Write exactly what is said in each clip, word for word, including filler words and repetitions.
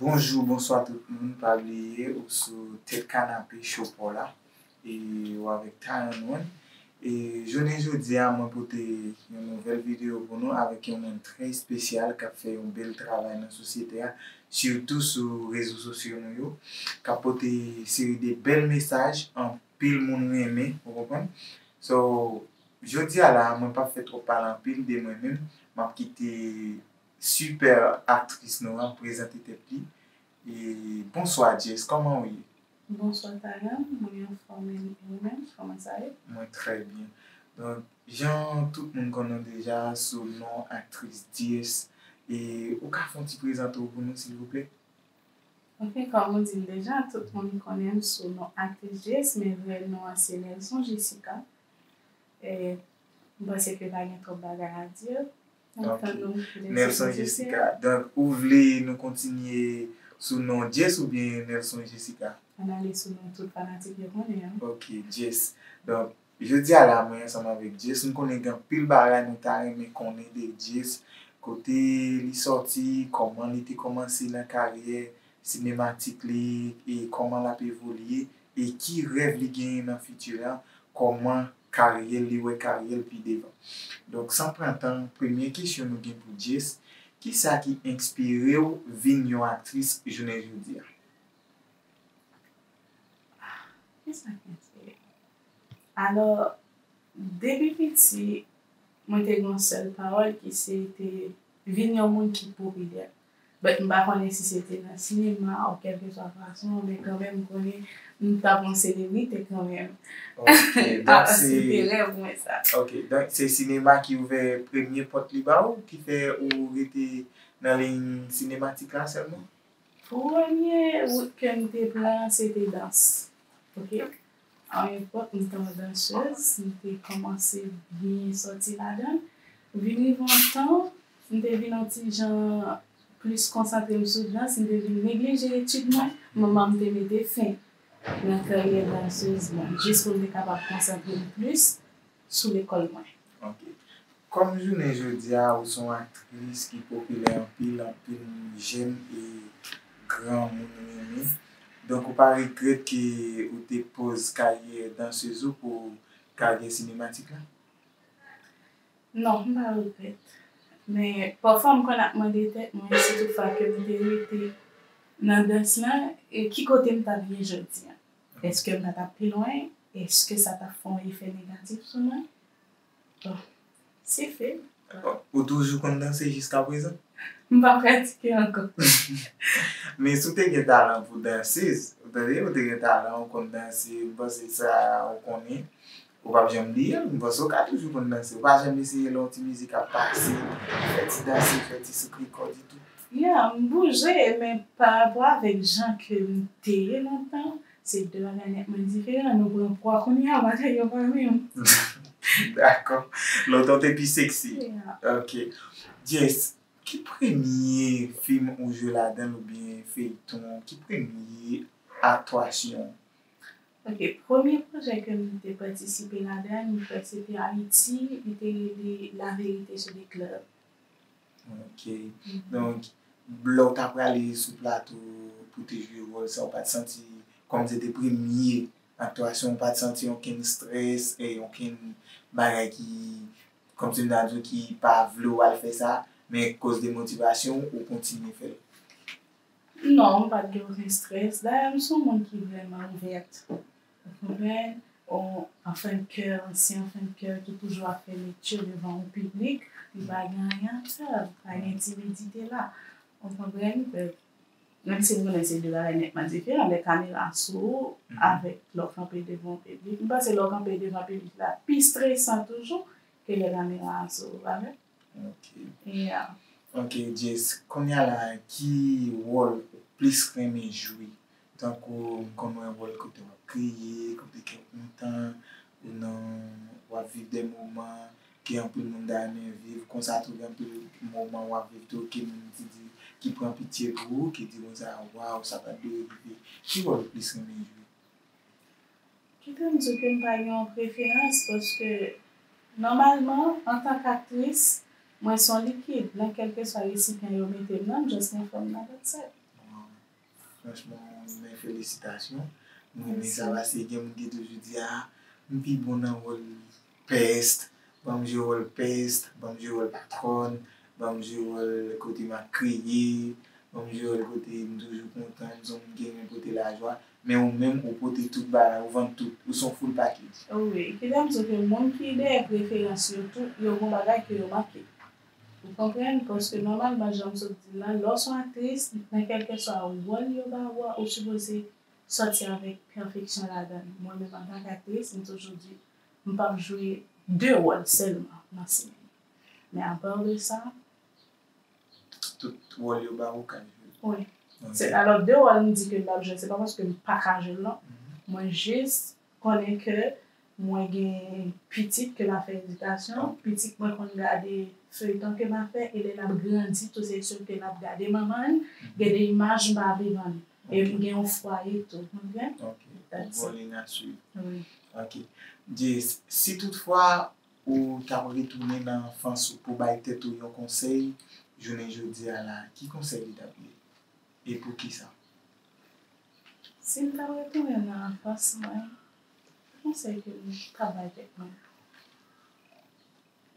Bonjou, bonswa tout moun. Pa bliye ou sou Tèt Kanape Show pa w la. E ou avèk Tayon One. E jounen jodi a, mwen pote yon nouvèl videyo pou nou avèk yon moun trè espesyal k ap fè yon bèl travay nan sosyete a, sitou sou rezo sosyo nou yo, k ap pote seri de bèl mesaj, anpil moun renmen, ou konprann? So, jodi a la, mwen p ap fè twòp pale anpil de mwen menm, m ap kite sipè aktris nou an prezante tèt li. E, bonswa, Jess, kòman w ye? Bonswa, Tayon, mwen anfòm, e ou menm, kòman sa ye? Mwen trè byen. Donk, jan tout moun konnen w deja, sou non aktris Jess, e ou ka fè yon ti prezante w pou nou, silvouplè? Ok, kòm ou di l deja, tout moun konnen m sou non aktris Jess, men vrè non an se Nelson Jessica. E, m panse ke pa gen twòp bagay a di. N ap tann nou pou Nelson Jessica. Donk, ou vle nou kontinye sou non Jess oubyen Nelson Jessica? Ann ale sou non tout fanatik yo konnen an. Ok, Jess. Donk, jodi a la, mwen ansanm avèk Jess, m konnen gen anpil bagay nou ta renmen konnen de Jess, kote li sòti, kòman li te kòmanse nan karyè sinematik li, e kòman l ap evolye, e ki rèv li genyen nan fiti la, kòman karyè l, li wè karyè l pi devan. Donk, san pran tan, premye kesyon nou gen pou Jess, kisa ki enspire w vin yon aktris jounen jodi a? Kisa ki enspire m? Alò, depi piti, mwen te gen yon sèl pawòl ki se te vin yon moun ki popilè. But m pa konnen si se te nan sinema ou kèlkeswa fason, men kanmenm m konnen m t ap yon selebrite kanmenm. Ok, donk se, se te rèv mwen sa. Ok, donk se sinema ki ouvè premye pòt li ba ou, ki fè ou rete nan liy sinematik la sèlman? Premye wout ke m te pran, se te dans. Ok? A yon epòk, m te yon dansèz, m te kòmanse byen sòti ladan l. Vin rive yon tan, m te vin yon ti jan plis konsantre m sou dans, m te vin neglije etid mwen. Manman m te mete fen nan karyè dansèz mwen, jis pou m te kapab konsantre m plis sou lekòl mwen. Ok. Kòm jounen jodi a, ou se yon aktris ki popilè anpil, anpil jèn e granmoun renmen. Donk, ou pa regrèt ke ou te poz karyè dansèz ou pou karyè sinematik la? Non, m pa regrèt. Men, pafwa m konn ap mande tèt mwen si toutfwa ke m te rete nan dans lan, e ki kote m t ap ye jodi a? Èske m pa t ap pi lwen? Èske sa t ap fè yon efè negatif sou mwen? Bon, se fè. Ou toujou konn danse jiska prezan? M pa pratike ankò. Men si w te gen talan pou dansez, ou tande, ou te gen talan, ou konn danse, m panse sa ou konnen, ou p ap janm bliye l. M panse ou ka toujou konn danse. Ou pa janm eseye lè yon ti mizik ap pase, fè ti danse, fè ti sout likòd etou? Ya, m bouje, men pa rapò avèk jan ke m te ye lontan, se de bagay nètman diferan. Nou pran pwa kounye a, bagay yo pa menm. Dakò. Lontan w te pi seksi. Ya. Ok. Jess, ki premye fim ou jwe ladan l oubyen feyton? Ki premye atwasyon? Ok, premye pwojè ke m te patisipe ladan l, m kwè se te Ayiti, li te rele La vérité sur les clubs. Ok. Mhm. Donk, lè w ta prale sou plato pou te jwe wòl sa, ou pa t santi, kòm se te premye aktyasyon, ou pa t santi okenn strès, e okenn bagay ki, kòm si m ta di w, ki pa vle w al fè sa, men koz de motivasyon, ou kontinye fè l? Non, m pa t gen okenn strès. Dayè, m se yon moun ki vrèman ouvèt. Ou konprann? On enfant de chœur, ansyen enfant de chœur ki toujou ap fè lekti devan yon piblik, li pa gen anyen a fè, pa gen timidite la. Ou konprann? But, menm si m konnen se de bagay nètman diferan, lè kamera sou ou, mhm, avèk lè w kanpe devan yon piblik. M panse lè w kanpe devan piblik la pi stresan toujou ke lè kamera a sou ou, pa vre? Ok. Yeah. Ok, Jess, kounye a la, ki wòl ou plis renmen jwe? Tankou m konn wè wòl kote w ap kriye, kote kè w kontan, ou nan, w ap viv de moman ke anpil moun ta renmen viv, konsa tou gen anpil moman w ap viv tou ke moun ki di, ki pran pitye pou ou, ki di konsa, waw, sa pa t dwe rive. Ki wòl ou plis renmen jwe? Kite m di w ke m pa gen yon preferans, paske, nòmalman, antank aktris, mwen se yon likid. Nan kèlkeswa resipyan yo mete m nan, m just gen fòm nan, that's it. Waw. Franchman, men felisitasyon. Mwen renmen sa paske gen moun ki toujou di, ah, m pi bon nan wòl pèst, ban m jwe wòl pèst, ban m jwe wòl patwòn, ban m jwe wòl kote m ap kriye, ban m jwe wòl kote m toujou kontan, m se yon moun ki renmen pote lajwa. Men ou menm, ou pote tout bagay, ou vann tout, ou se yon full package. Wi, kite m di w ke moun ki dèyè preferans yo tou, yo gen bagay ke yo make. Ou konprann? Paske nòmalman, jan m sot di l lan, lè w se yon aktris, nan kèlkeswa wòl yo ba ou a, ou sipoze sòti avèk pèfeksyon ladan l. Mwen menm, antanke aktris, m toujou di, m p ap jwe de wòl sèlman nan semèn. Men apa de sa, Tout wòl yo ba ou ka jwe. Wi. Se, alò, de wòl m di ke m p ap jwe, se pa paske m pa ka jwe l non. Mwen jis konnen ke mwen gen pitit ke m ap fè edikasyon, pitit mwen konn gade feyton ke m ap fè, e lè l ap grandi, tou se sèl ke l ap gade manman l, gen de imaj m pa vle ban li. E m gen yon fwaye tou, ou konprann? Ok. That's it. Bon, Lina, swiv. Wi. Ok. Jess, si toutfwa ou t ap retounen nan anfans ou pou bay tèt ou yon konsèy jounen jodi a la, ki konsèy li t ap ye? E poukisa? Si m t ap retounen nan anfans mwen, ki konsèy ke m t ap bay tèt mwen?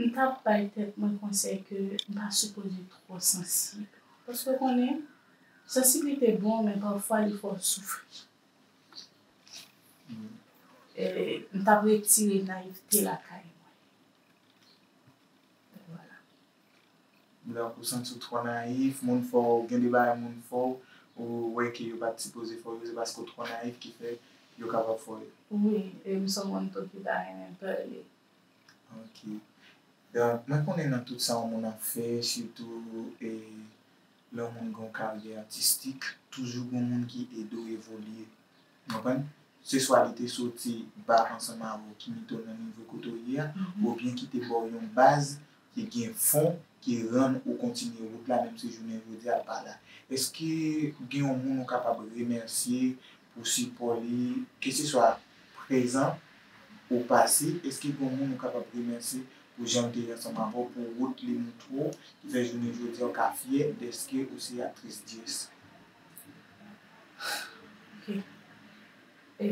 M t ap bay tèt mwen konsèy ke m pa sipoze twò sansib. Paske w konnen, sansiblite bon, men pafwa li fè w soufri. E, m t ap retire nayivte lakay mwen. Vwala. Donk, ou santi w twò nayif, moun fè w, gen de bagay moun fè w, ou wè ke yo pa t sipoze fè w yo, se paske w twò nayif ki fè yo kapab fè w yo. Wi, e m se yon moun tou ki pa renmen pale. Ok. Donk, mwen konnen nan tout sa yon moun ap fè, sitou e, lè yon moun gen yon karyè atistik, toujou gen yon moun ki ede w evolye. Ou konprann? Se swa li te soti ba ansanm avè w ki mete w nan nivo kote w ye a, oubyen ki te ba w yon baz ki gen fon, ki rann ou kontinye wout la, menm si jounen jodi a l pa la. Èske gen yon moun ou kapab remèsye pou sipò li, keseswa prezan ou pase, èske gen yon moun ou kapab remèsye pou jan l te ye ansanm avè w, pou wout li moutre w, ki fè jounen jodi a w ka fyè dèske ou se aktris Jess? Ok. E,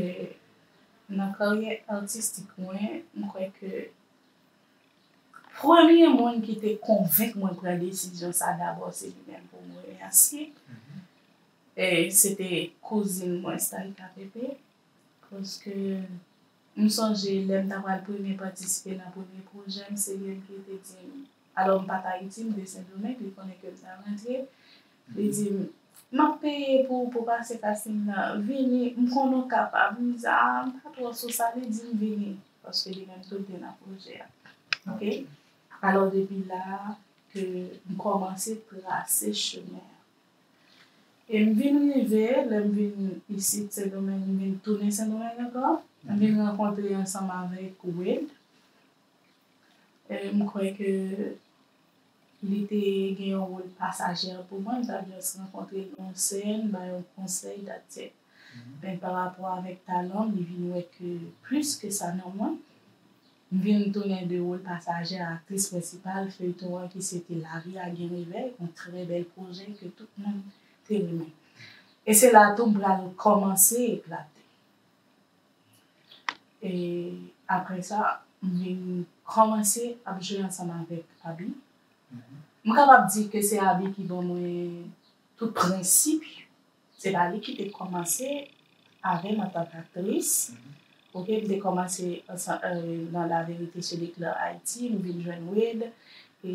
nan karyè atistik mwen, m kwè ke premye moun ki te konvenk mwen pran desizyon sa dabò, se li menm pou m remèsye. E, se te kouzin mwen, Starika Pepe. Paske m sonje lè m ta pral premye patisipe nan premye pwojè m, se li menm ki te di m, alò m pa t Ayiti, m te Sendomeng, li konnen ke m ta rantre. Li di m, m ap peye pou, pou pase casting nan, vini, m konnen w kapab. M di, a, m pa twò sou sa, li di m vini, paske li menm tou l te nan pwojè a. Ok? Alò depi la ke m kòmanse trase chemen an. E m vin rive, lè m vin isit Sendomeng, m vin tounen Sendomeng ankò, m vin rankontre ansanm avèk Wade. E m kwè ke li te gen yon wòl pasajè pou mwen, m t ap just rankontre l nan yon sèn, bay yon konsèy, that's it. Men pa rapò avèk talan m, li vin wè ke plis ke sa nan mwen. M vin tounen de wòl pasajè a aktris prensipal feyton an ki se te Lavi a gen revèy, yon trè bèl pwojè ke tout moun te renmen. E se la tou m pral kòmanse eklate. E apre sa, m vin kòmanse ap jwe ansanm avèk Abi. M kapab di ke se Abi ki ban mwen tout prensip yo. Se pa li ki te kòmanse avè m antanke aktris. Ok, m te kòmanse ansan- euh, nan La Vérité se l'éclair Haïti, m vin jwenn Wade, e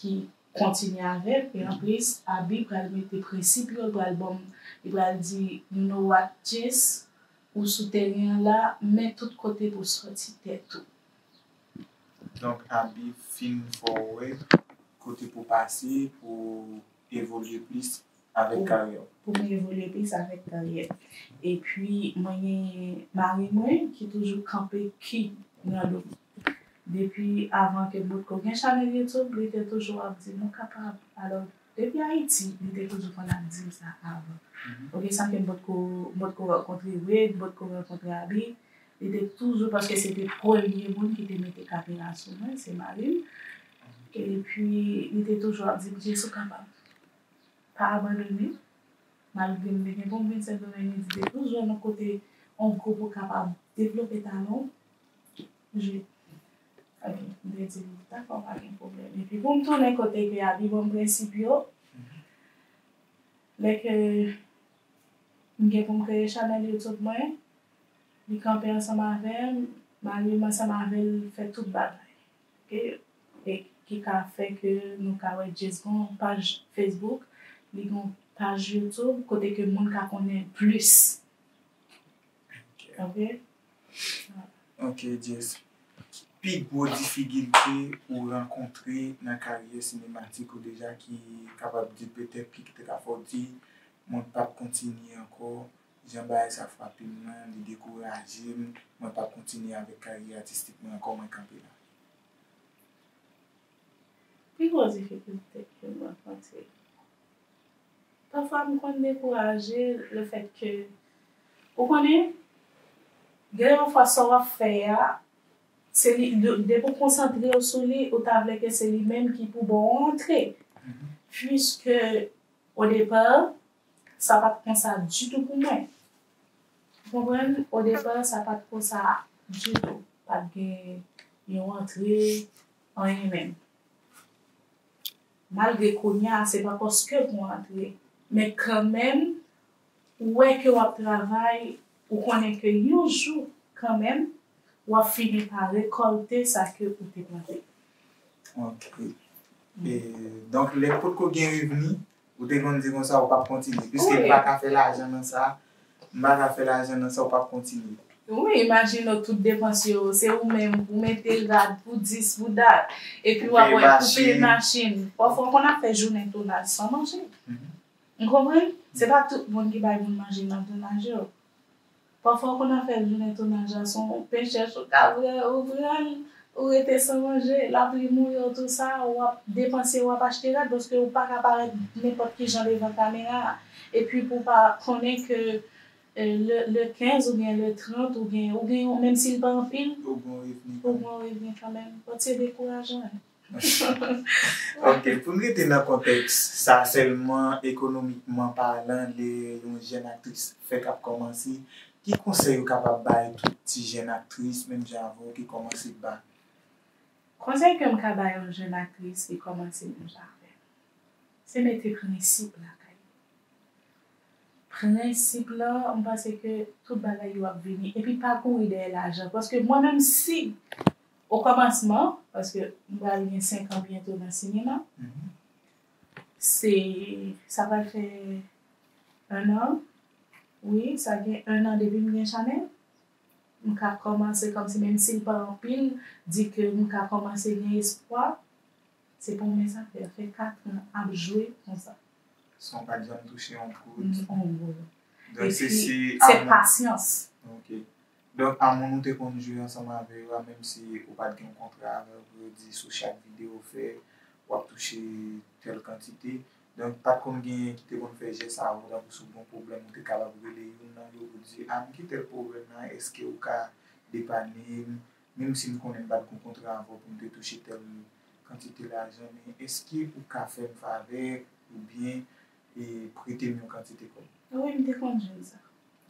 ki kontinye avè m. E anplis, Abi pral mete prensip yo, li pral ban m, li pral di, you know what, Jess, ou sou teren an la, men tout kote pou sòti tèt ou. Donk, Abi fin fè w wè kote pou pase, pou evolye plis avèk karyè w. Pou mwen evolye plis avèk karyè. Epi, mwen gen mari mwen ki toujou kanpe ki nan do m. Depi avan ke m potko gen chanèl YouTube, li te toujou ap di m, ou kapab. Alò, depi Ayiti, li te toujou konn ap di m sa avan. Ok, san ke m potko, m potko rankontre Wade, m potko rankontre Abi, li te toujou, paske se te premye moun ki te mete kamera sou mwen, se mari m. Epi, li te toujou ap di m, Jess, ou kapab. Pa abandone. Malgre m te gen pou m vin Sendomeng, li di depi w jwenn yon kote, yon gwoup ou kapab devlope talan w, jwe. Ok, m te di l, dakò, pa gen pwoblèm. Epi pou m tounen kote ke Abi ban m prensip yo, lè ke m gen pou m kreye chanèl YouTube mwen, li kanpe ansanm avè m, mari m ansanm avè l fè tout bagay. Ok? E ki ka fè ke nou ka wè Jess gon paj Facebook, li gon paj YouTube, kote ke moun ka konnen plis. Ok? Ok, Jess. Pi gwo difikilte ou rankontre nan karyè sinematik ou deja ki kapab di petèt ki te ka fè w di, mwen p ap kontinye ankò, jan bagay sa frape m nan, li dekouraje m, mwen p ap kontinye avèk karyè atistik mwen ankò, mwen kanpe la. Pi gwo difikilte ke m rankontre. Pafwa m konn dekouraje lefètke, ou konnen, gen yon fwa sa w ap fè a, se li, de- depi w konsantre w sou li, ou ta vle ke se li menm ki pou ba w antre. Puiske, o depa, sa pa t konsa ditou pou mwen. Ou konprann? O depa, sa pa t konsa ditou. Pa t gen yon antre, anyen menm. Malgre kounye a, se pa paske pou antre, men kanmenm, ou wè ke w ap travay, ou konnen ke yon jou, kanmenm, w ap fini pa rekòlte sa ke ou te plante. Ok. E, donk, lè potko gen revni, ou te konn di konsa, ou p ap kontinye. Piske m pa ka fè lajan nan sa, m pa ka fè lajan nan sa, ou p ap kontinye. Wi, imajine w tout depans yo, se ou menm, pou mete rad, pou dis, pou dat, epi w ap wè, pou peye machin. Pafwa, w konn ap fè jounen tounaj san manje. Ou konprann? Se pa tout moun ki bay moun manje nan tounaj yo. Pafwa, w konn ap fè jounen tounaj la, se yon pen chèch ou ka pran, ou pran l, ou rete san manje, lapli mouye w, tou sa, w ap depanse, w ap achte rad, paske ou pa ka parèt nenpòt ki jan devan kamera a. Epi pou w pa konnen ke, e, le, le kenz oubyen le trant, ou gen, ou gen yon, menm si l pa anpil, ou gen yon revni kanmenm. Bon, se dekourajan, wi. Ok, pou n rete nan kontèks sa sèlman, ekonomikman palan, lè yon jèn aktris fèk ap kòmanse, ki konsèy ou kapab bay tout ti jèn aktris, menm jan avè w, ki kòmanse ba? Konsèy ke m ka bay yon jèn aktris ki kòmanse menm jan avè m, se mete prensip lakay ou. Prensip lan, m panse ke tout bagay yo ap vini. Epi pa kouri dèyè lajan. Paske mwen menm si, o kòmansman, paske m pral gen senk an byento nan sinema, se, sa pral fè en an, wi, sa gen en an depi m gen chanèl. M ka kòmanse kòmsi, menm si l pa anpil, di ke m ka kòmanse gen espwa. Se pwomès a fè, fè kat an ap jwe konsa. San w pa t janm touche yon goud. Yon goud. Donk, se, se pasyans. Ok. Donk, a moun ou te konn jwe ansanm avè yo a, menm si ou pa t gen yon kontra avè yo pou yo di sou chak videyo w fè, w ap touche tèl kantite. Donk, pa t konn genyen ki te konn fè jès avè w, tankou si w gen yon pwoblèm, ou te kapab rele youn nan yo pou di, a, m gen tèl pwoblèm nan, èske ou ka depane m? Menm si m konnen m pa t gen yon kontra avè w pou m te touche tèl kantite lajan, men èske ou ka fè m favè oubyen, e, prete m yon kantite kòb? Wi, m te konn jwenn sa.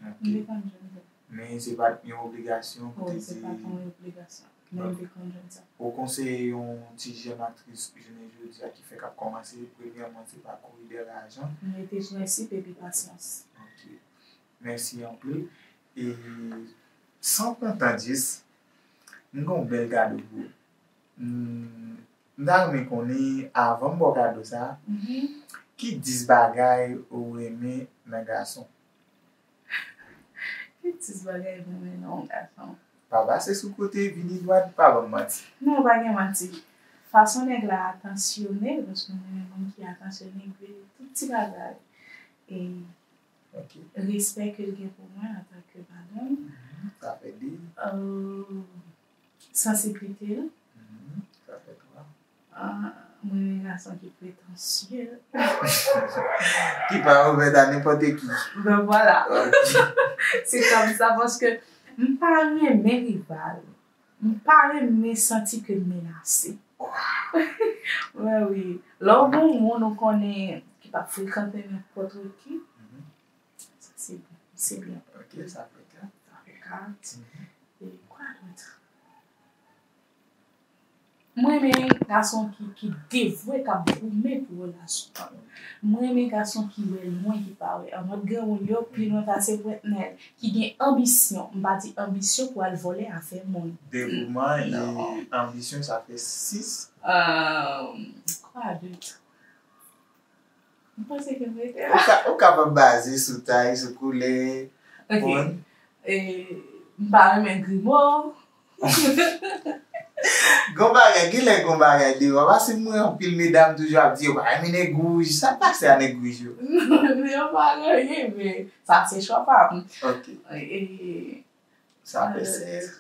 Ok. M te konn jwenn sa. Men se pa t yon obligasyon pou te di. Non, se pa t yon obligasyon. Men m te konn jwenn sa. Ou konseye yon ti jèn aktris jounen jodi a ki fèk ap kòmanse, premyèman, se pa kouri dèyè lajan. Mete prensip epi pasyans. Ok. Mèsi anpil. E san pran tan, Jess, m gen yon bèl kado pou ou. M, m ta renmen konnen, avan m ba w kado sa a, ki dis bagay ou renmen nan gason? Ki dis bagay m renmen nan yon gason? Pa pase sou kote, vini dwat, pa ban m manti. Non, pa gen manti. Fason nèg la atansyone, paske m renmen moun ki atansyone, vle tout ti bagay. E Ok. Respè ke l gen pou mwen antanke madanm. Mhm, sa fè de. Euh, sansiblite l. Mhm, sa fè twa. Ah, mwen renmen gason ki pretansye. Ki pa ouvè a nenpòt ki. Ben voilà. Ok. Se kòmsa, paske m pa renmen rival. M pa renmen santi ke m menase. Mwen wi. Lè w gen yon moun ou konnen ki p ap frekante nenpòt ki, Se byen. Ok, sa fè kat. Sa fè kat. E kwa dòt? Mwen renmen gason ki, ki devwe, k ap goumen pou relasyon an. Mwen renmen gason ki wè lwen, ki pa wè. An mòd granmoun yo, pi lwen pase pwent nèl, ki gen anbisyon. M pa di anbisyon pou al vòlè afè moun. Devouman e anbisyon, sa fè sis. Euh, kwa dòt? M panse ke m rete la. Ou ka, ou kapab baze sou tay, sou koulè. Ok. E, m pa renmen grimo. Gon bagay, genlè gon bagay deyò. Paske m wè anpil medam toujou ap di yo pa renmen nèg wouj. Sa k pase a nèg wouj yo? Yo pa renmen, men sa se chwa pa m. Ok. E, Sa fè sèz.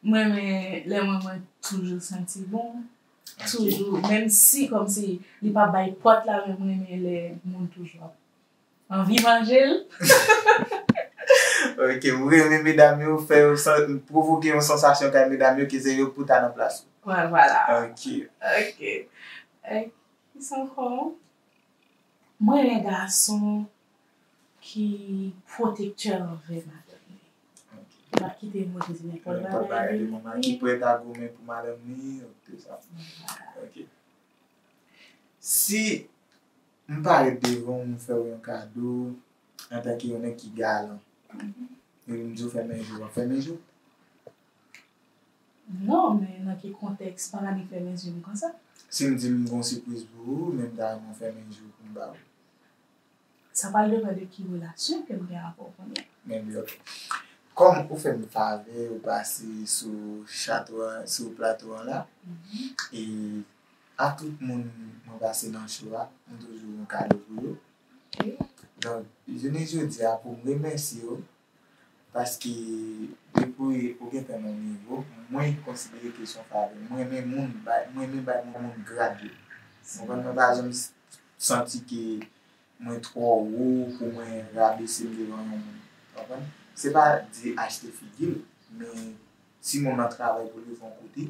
Mwen renmen lè mwen, mwen toujou santi bon. Toujou, menm si kòmsi li pa bay pòt la, men mwen renmen lè moun toujou ap anvi manje l. Ok, ou renmen medam yo, fè yo san, pwovoke yon sansasyon kay medam yo, ke se yo k pou ta nan plas ou. Vwala. Ok. Ok. Kisa ankò? Mwen renmen gason ki pwotektè anvè madanm li. Li pa kite moun di nenpòt bagay de li. Ki prèt a goumen pou madanm li, tout sa. Ok. Si m parèt devan w, m fè w yon kado, antanke yon nèg ki galan, epi m di w fèmen je w, w ap fèmen je w? Non, men nan ki kontèks, m pa ka ni fèmen je m konsa. Si m di m gon sipriz pou ou, men m ta renmen w fèmen je w pou m ba ou. Sa pral depann de ki relasyon ke m gen avè w kounye a. Men byen, ok. Kòm ou fè m favè, ou pase sou chato a, sou plato an la, e a tout moun mwen pase nan show a, m toujou yon kado pou yo. Donk, jounen jodi a, pou m remèsye w, paske depi ou gentan nan nivo, mwen konsidere ke se yon favè. Mwen renmen moun bay, mwen renmen bay moun grad yo. Ou konprann? Mwen pa janm santi ke mwen twò wo pou mwen rabese m devan yon moun. Ou konprann? Se pa di achte figi l, men si moun nan travay pou li fè yon kote,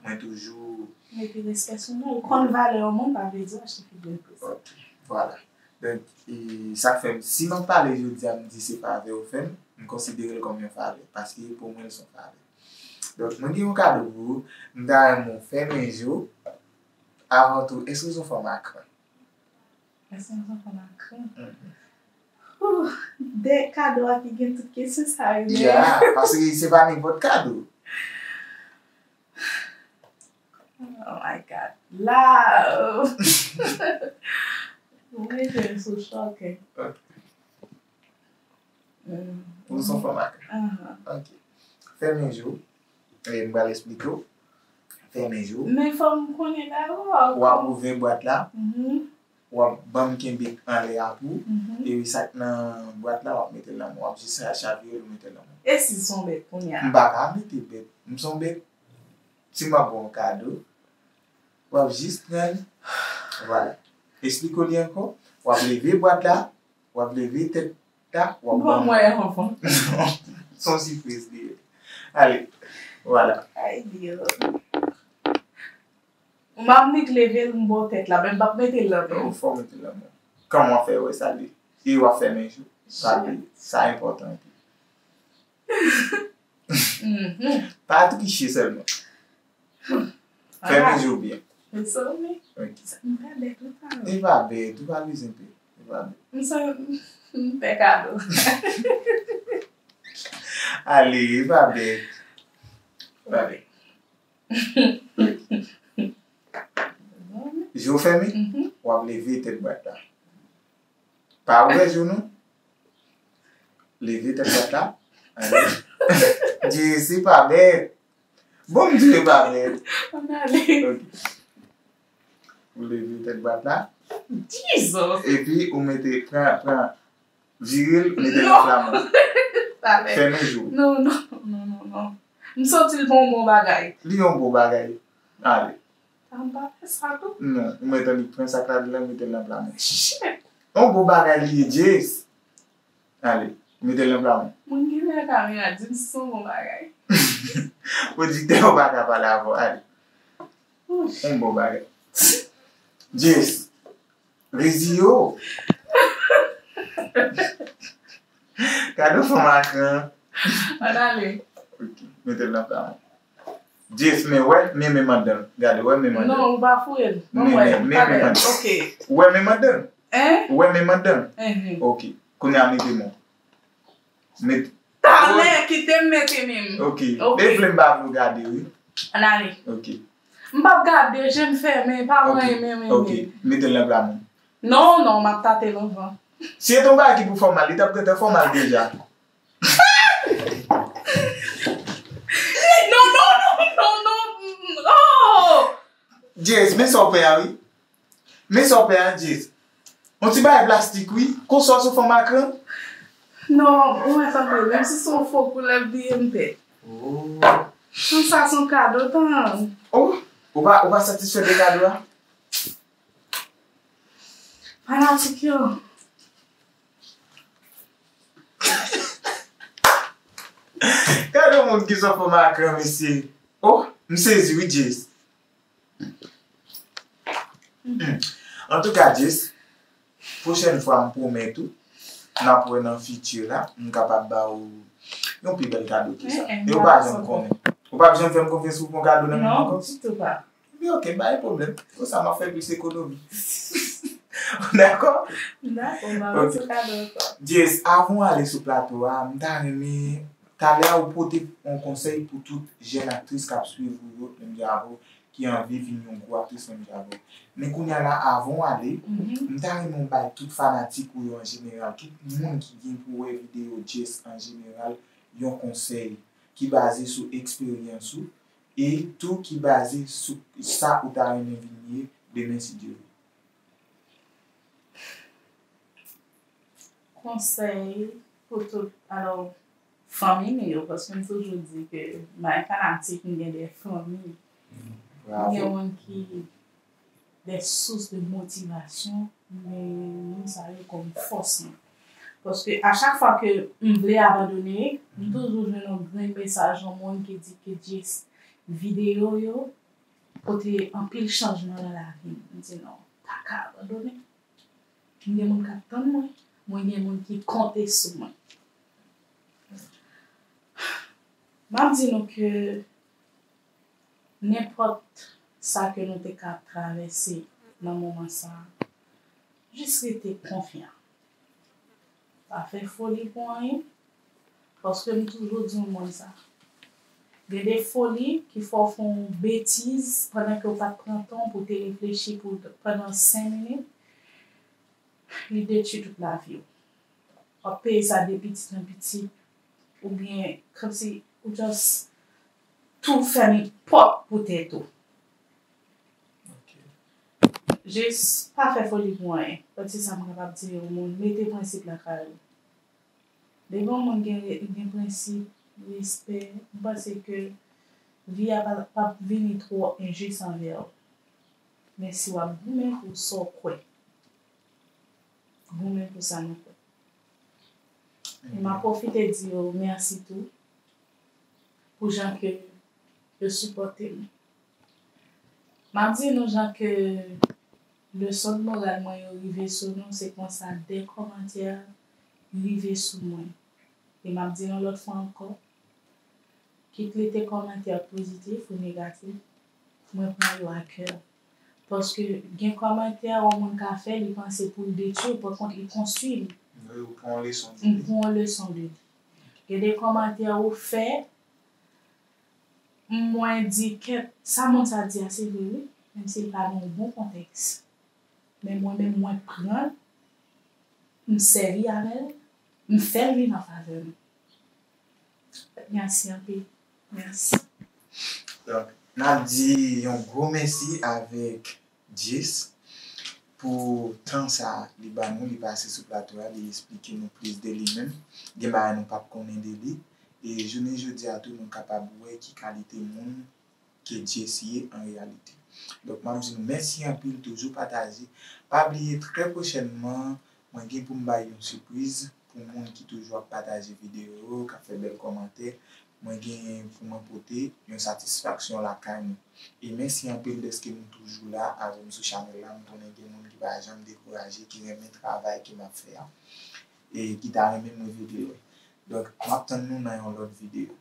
mwen toujou mete respè sou non. Ou konn valè yon moun, pa vle di w achte figi l pou sa. Ok, vwala. Donk, e, sa k fè m, si m ap pale jodi a, m di se favè ou fè m, m konsidere l kòm yon favè, paske pou mwen, l se yon favè. Donk, mwen gen yon kado pou ou, m ta renmen w fèmen je w. Avan tou, èske w se yon fanm a kran? Èske m se yon fanm a kran? Ouh, de kado a ki gen tout kesyon sa yo. Ya, paske se pa nenpòt kado. Oh my God. La, euh, ou mete m sou chòk, hein. Ok. Ou se yon fanm a kran. Ok. Fèmen je w. E m pral esplike w. Fèmen je w. Men fò m konnen dabò. W ap ouvè bwat la. W ap ban m kenbe anlè a pou ou. E sa k nan bwat la, w ap mete l nan men w. W ap jis chavire l, ou mete l nan men w. E si l se yon bèt kounye a? M pa ka mete bèt. M se yon bèt. Si m ap ba w yon kado, w ap jis pran l. Vwala. Esplike w li ankò. W ap leve bwat la, w ap leve tèt la, w ap ban mwen. Non, se yon sipriz li ye. Ale, vwala. Ay, Dye. M ap nik leve l, m ba w tèt la, men m p ap mete l nan men w. Fò w mete l nan men w. Kòman w ap fè wè sa li? E w ap fèmen je w. Sa, sa enpòtan. Pa triche sèlman. Fèmen je w byen. Ou santi? M pa bèt, ou pa wè. E pa bèt, ou pa bezwen pè. E pa bèt. M santi m fè kado. Ale, e pa bèt. E pa bèt. Je w fèmen, w ap leve tèt bwat la. Pa ouvè je w non. Leve tèt bwat la. Ale. Jesi, pa bèt. Bon, m di w pa bèt. Ann ale. Ok. Ou leve tèt bwat la. Jesus! Epi ou mete, pran, pran, vire l, mete l nan flaman. Fèmen je w. Non, non, non, non, non. M santi l pa yon bon bagay. Li yon bon bagay. Ale. Sa m pa fè sa tou. Non, ou mèt annik pran sa k ladan l, mete l nan pla men. Shit! Yon bon bagay li ye, Jess. Ale, mete l nan pla men. Moun ki nan kamera di m si se yon bon bagay. Pwodiktè yo pa ka pale avè w, ale. Yon bon bagay. Jess, reziye w. Gade yon fanm a kran. Ann ale. Ok, mete l nan pla mwen. Jess, men wè, men men anndan. Gade, wè men men anndan. Non, ou pa fouye l. Men men men men anndan. Ok. Wè men men anndan. Hein? Wè men men anndan. Mhm. Ok. Kounye a mete men w. Met. Talè, kite m mete men m. Ok. Ok. E vle m pa vle w gade, wi. Ann ale. Ok. M p ap gade, je m fèmen, pa mwen men men. Ok. Mete l nan pla men. Non, non, m ap tate l anvan. Si se te yon bagay ki pou fè w mal, li t ap gentan fè w mal deja. Non, non, non, non, non. Oh! Jess, men sa w pè a, wi. Men sa w pè a, Jess. Yon ti bagay plastik, wi. Konsa w sou fanm a kran. Non, ou wè sa m pè, menm si se yon fo koulè, bliye m pè. Oh. Tout sa se yon kado, tan. Oh, ou pa, ou pa satisfè de kado a? Fanatik yo. Gade yon moun ki sou fanm a kran, mesye. Oh, m sezi, wi, Jess. Hmm. Antouka, Jess, pwochèn fwa, m pwomèt ou, n ap wè nan fiti la, m kapab ba ou yon pi bèl kado ke sa. E ou pa janm konnen. Ou p ap janm fè m konfyans pou pran kado nan men m ankò? Non, ditou pa. Ebyen, ok, pa gen pwoblèm. Konsa, m ap fè plis ekonomi. Dakò? Dakò, m ap sou kado ankò. Jess, avan w ale sou plato a, m ta renmen, talè a ou pote yon konsèy pou tout jèn aktris k ap swiv ou yo, menm jan avè w, ki anvi vin yon gwo aktris menm jan avè w. Men kounye a la, avan w ale, m ta renmen w bay tout fanatik ou yo an jeneral, tout moun ki gen pou wè videyo Jess an jeneral, yon konsèy ki baze sou eksperyans ou e tou ki baze sou sa ou ta renmen vin ye demen, si Dye vle. Konsèy pou tout, alò, fanmi nou yo, paske m toujou di ke m pa gen fanatik, m gen de fanmi. M gen moun ki de sous de motivasyon, men moun sa yo kòm fòs mwen. Paske a chak fwa ke m vle abandone, m toujou jwenn yon grenn mesaj, yon moun ki di ke Jess videyo yo pote anpil chanjman nan lavi m. M di non, m pa ka abandone. M gen moun k ap tann mwen, mwen gen moun ki konte sou mwen. M ap di nou ke nenpòt sa ke nou te ka travèse nan moman sa a, jis rete konfyan. Pa fè foli pou anyen, paske m toujou di yon moun sa. Gen de foli ki fè w fè yon betiz pandan ke w pa t pran tan w pou w te reflechi pou pandan senk minit, li detwi tout lavi w. W ap peye sa de pitit an pitit, oubyen kòmsi ou just tou fèmen pòt pou tèt ou. Ok. Jis pa fè foli pou anyen. Pati sa m kapab di yon moun, mete prensip lakay ou. Depi yon moun gen, gen prensip, respè, m panse ke vi a pa, p ap vini twò enjis anvè w. Men si w ap goumen pou sa w kwè, goumen pou sa nou kwè. E m ap pwofite di yo mèsi tou pou jan ke yo sipòte m. M ap di nou jan ke leson de moral mwen yo rive sou nou, se konsa de kòmantè rive sou mwen. E m ap di nou lòt fwa ankò, kit li te kòmantè pozitif ou negatif, mwen pran yo a kè. Paske gen kòmantè yon moun ka fè, li panse pou l detwi w, pa kont li konstwi m. Wi, ou pran yon leson de li. M pran yon leson de li. Gen de kòmantè ou fè, mwen di, kèt, sa moun sa di a, se vre, wi, menm si l pa nan yon bon kontèks. Men mwen menm, mwen pran l, m sèvi avè l, m fè l vin an favè m. Mèsi anpil. Mèsi. Donk, n ap di yon gwo mèsi avèk Jess pou tan sa li ba nou, li pase sou plato a, li eksplike nou plis de li menm. Gen bagay nou pa t konnen de li. E jounen jodi a tou, nou kapab wè ki kalite moun ke Jess ye an reyalite. Donk, m ap di nou mèsi anpil, toujou pataje. Pa bliye, trè pwochènman, mwen gen pou m bay yon sipriz pou moun ki toujou ap pataje videyo yo, k ap fè bèl kòmantè. Mwen gen pou mwen pote yon satisfaksyon lakay nou. E mèsi anpil dèske nou toujou la avè m sou chanèl la. M konnen gen moun ki pa janm dekouraje, ki renmen travay ke m ap fè a. e ki ta renmen m rive pi lwen. Donk, m ap tann nou nan yon lòt videyo.